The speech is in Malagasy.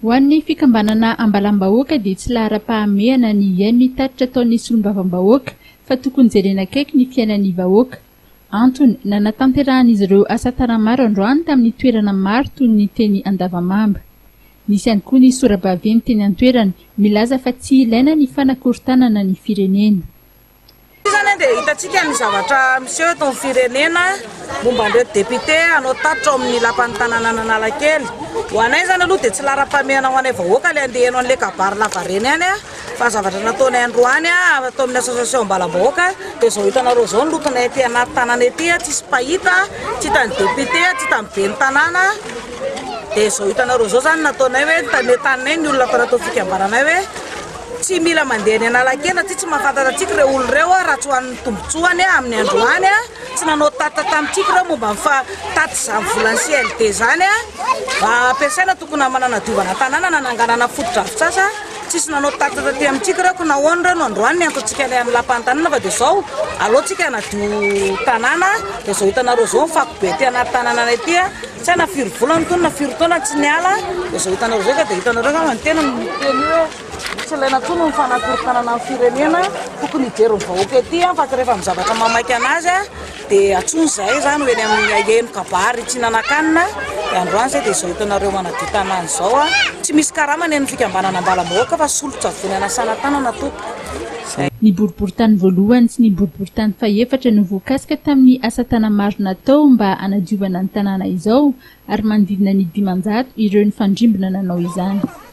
Ho an'ny fikambanana Ambalambahoaka dia tsy laharam-pahamehana ny hihaino ny tatitra ataon'ny solombavambahoaka fa tokony jerena akaiky ny fiainan'ny vahoaka. Antony, nanatanterahan'izy ireo asa tanamaro androany tamin'ny toerana maro toy ny teny Andavamamba. Nisy ihany koa ny sora-baventy teny an-toerana milaza fa tsy ilaina ny fanakorontanana ny firenena. Ity izany dia hitantsika ny zavatra miseho eto amin'ny firenena momba an'ireto député hanao tatitra ao amin'ny lapan'ny tanànan'Analakely. Ho anay izany aloha dia tsy laharam-pahamehana ho anay vahoaka ilay andeha heno an'ilay kabary lavareny any fa ny zavatra nataonay androany atao amin'ny association Ambalambahoaka dia izao hitanareo izao ny lotonay aty anaty tanàna ety, tsisy mpahita, tsy hitan'ny député, tsy hitan'ny ben'ny tanàna. Dia izao hitanareo izao izany nataonay hoe nentaninay ny olona tao anatin'ny fikambananay hoe Tsy mila mandeha any Analakely satria tsy mahafantatra antsika ireo olona ireo raha tsy ho an'ny tombotsoany amin'ny androany. Tsy nanao tatitra tamintsika ireo momba ny fa tatitra izany volan'ny CLD izany ampiasaina tokony mananadiovana tanàna nananganana fotodrafitrasa. Tsisy nanao tatitra taty amintsika ireo ko nahoana ireo no androany niantso antsika any amin'ny lapan'ny tanàna fa dia izao aleo tsika hanadio tanàna dia izao hitanareo izao ny fako be aty anaty tanànanay aty. Tsy hay na firy volana itony na firy taona tsy niala dia izao hitanareo izao ka dia hitanareo angamba ny tena miteny hoe tsy ilaina intsony ny fanakorontanana ny firenena, tokony hijery ny vahoaka ety fa tsy rehefa amin'ny zavatra mahamaika anazy dia antsoiny izahay izany ho eny amin'ny haheno kabary tsy hihinana-kanina dia androany izay dia izao hitanareo manadio tanàna izao, tsy misy karama ny an'ny fikambanana Ambalambahoaka fa solon-tsavony hanasana tanana tompoko. Izay. Ny boriborintany voalohany sy ny boriborintany fahefatra no voakasika tamin'ny asa tana-maro natao mba hanadiovana ny tanàna izao ary manodidina ny 500 ireo nifandrimbona nanao izany.